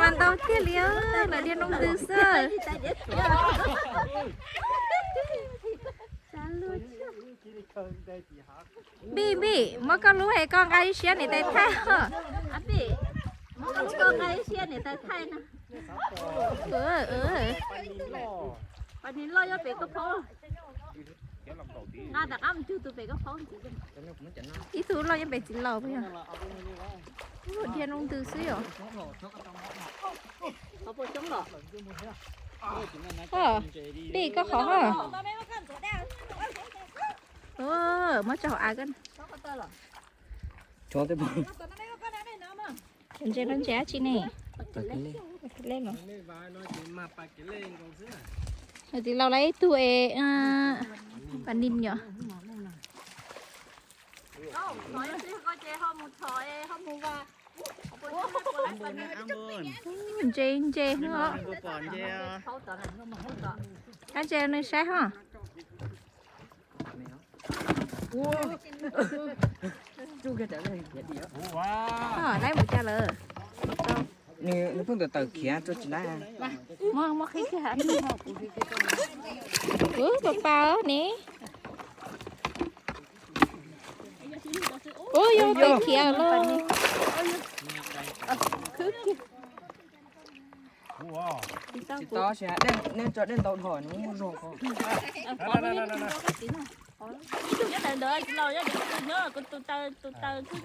Mas ntau tiag li, lawv dhia noo ntws xwb. Npij, Npij, muab koj lub es koj nqa ib siab niam tais thaij os. Ib tug loj nyob pem txiv laus. Dhia noo ntws xwb yom. Npij, koj qhov. Muab tso hauv av. Ntses no ntses dab tsi ne? Txiv laus, lawv ib tug es, pas nis yom. Ntses ntses no. Kab ntses nws saib ho. Laib mus cas lawm? Nws pheej tawm tawm khiav rau tsis laib. Muab qhib kiag. Ub, pas pas ne. Ub, yog tawm khiav lawm. Tsis tau, nej tso dej ntau dhau nws muaj zog. Ib tug nyob ntawm ntawd, tsis laus, yog tias kuv tus nyob, kuv tus taws, tus taws khwb